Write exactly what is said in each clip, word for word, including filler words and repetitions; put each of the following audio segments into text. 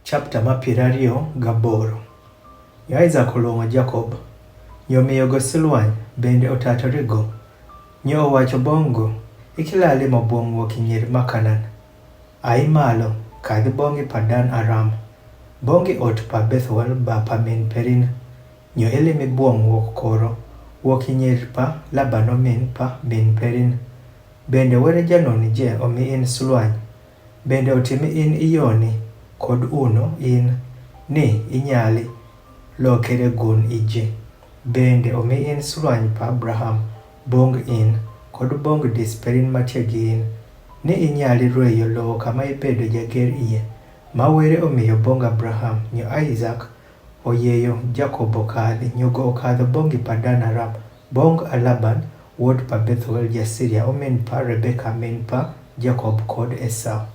Chapter ma piero ariyo gaboro. Nyo Isaac oluongo Jacob, nyo omiyogo silwany, bende otatore go. Nyo owacho bong' go, ikila limo bwong' wuok i nyir ma Kanan. Ai malo, kadhi bong' i Padan Aram, bong' i ot pa Bethuel baba min perin. Nyo ilimi bwong' wuok koro, wuok i nyir pa Laban omin pa min perin. Bende were janoni je omi in silwany. Bende otimi in iyoni kod uno in ni inyali lokere gun ije. Bende omi in silwany pa Abraham, bong' in, kod bong' dis perin matie gi in, ni inyali rweyo lowo kama ibedo jager iye. Ma were omiyo bong' Abraham nyo Isaac oyieyo Jacob okadhi, nyogo okadho bong' i Padan Aram, bong' a Laban wuod pa Bethuel ja-Siria omin pa Rebeka min pa Jacob kod Esau.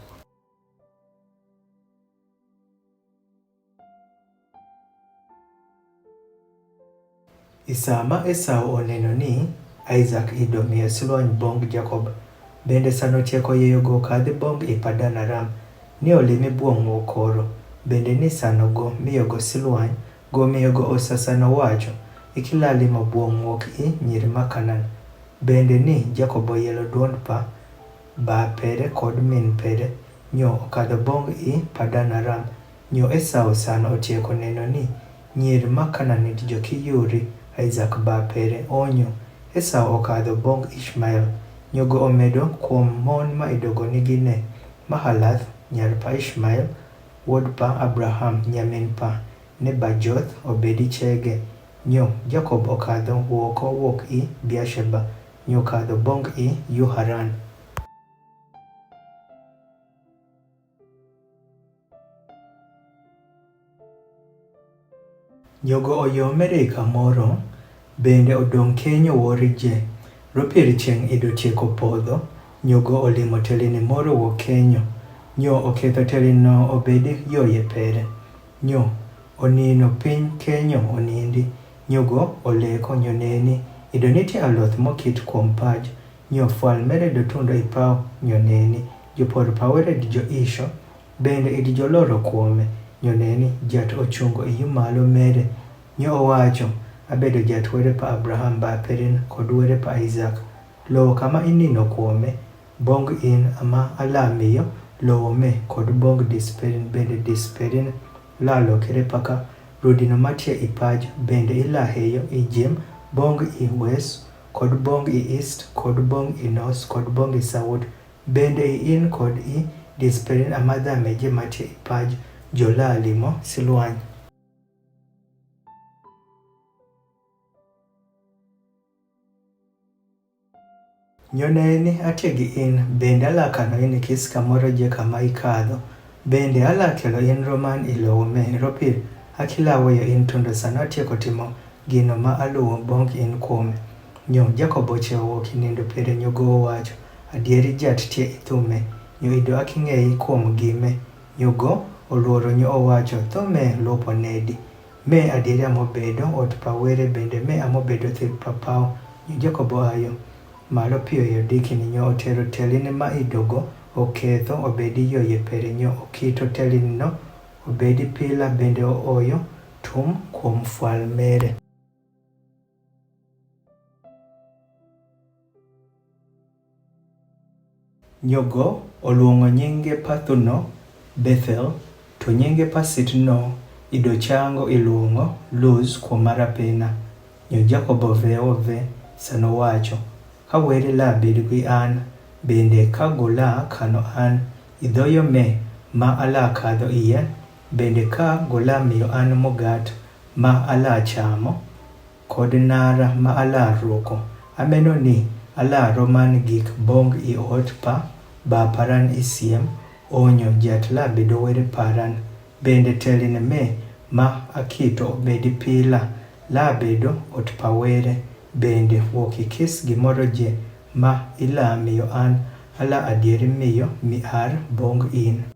I sa ma Esau oneno ni Isaac ido miyo silwany bong' Jacob, bende sano tieko yieyogo kadhi bong' i Padan Aram, ni olimi bwong' wuok koro, bende ni sano go miyogo silwany, go miyogo osasano wacho, ikila limo bwong' wuok i nyir ma Kanan. Bende ni Jacob oyielo duond pa baa pere kod min pere, nyo okadho bong' i Padan Aram. Nyo Esau sano otieko neno ni nyir ma Kanan idjo kiyuri Isaac baa pere, onyo Esau okadho bong' Ishmael. Nyogo omedo kuom mon ma idogo nigi ne, Mahalath nyar pa Ishmael wuod pa Abraham nyamin pa Nebajoth obedi chege. Nyo Jacob okadho wuoko wuok i Beersheba, nyo okadho bong' i yo Haran. Nyogo oyomere i kamoro, bende odong' kenyo wori je. Ropir chieng' ido tieko podho, nyogo olimo telini moro wuok kenyo, nyo oketho telino obedi yoye pere. Nyo onino piny kenyo onindi, nyogo oleko, nyo neni, ido nitie aloth mokit kuom paj. Nyo fwal mere dotundo i paw, nyo neni, jopor paw were idjo isho, bende idjo loro kuome. Nyo neni, jat ochungo i yo malo mere. Nyo owacho, abedo jat were pa Abraham baa perin kod were pa Isaac. Lowo kama inino kuome, bong' in ama ala miyo lowo me kod bong' dis perin, bende dis perin la lokere paka rudino matie i paj, bende ila heyo i jim, bong' i wes kod bong' i ist kod bong' i nos kod bong' i saut, bende i in kod i dis perin ama dhame je matie i paj jo la limo silwany. Nyo neni, atie gi in, bende ala kano in ikis kamoro je kama ikadho, bende ala kelo in roman i lowo me. Ropir, akila weyo in tundo sano atieko timo gino ma aluwo bong' in kuome. Nyo Jacob ochiewo wuok i nindo pere, nyogo owacho, adieri jat tie i thume, nyo ido aking'eyi kuom gime. Nyogo oluoro nyo owacho, thume lupo nedi? Me adieri amobedo ot pa were, bende me amobedo thep pa paw. Nyo Jacob oayo malo piyo yo dikini, nyo otero telini ma idogo oketho obedi yoye pere, nyo okito telinino obedi pila, bende ooyo tum kuom fwal mere. Nyogo oluongo nyinge pa thuno Bethel, to nyinge pa sitno ido chango iluongo Luz kuom mar apena. Nyo Jacob ovewo ve sano wacho, ka were la bed gi an, bende ka gula kano an i dhoyo me ma ala kadho iye, bende ka gula miyo an mugat ma ala chamo, kod nara ma ala ruko. Ameno ni ala roman gik bong' i ot pa ba paran i siem, onyo jat la bedo were paran. Bende telini me ma akito obedi pila la bedo ot pa were, bende wuok ikis gimoro je ma ila miyo an, ala adieri miyo mi ar bong' in.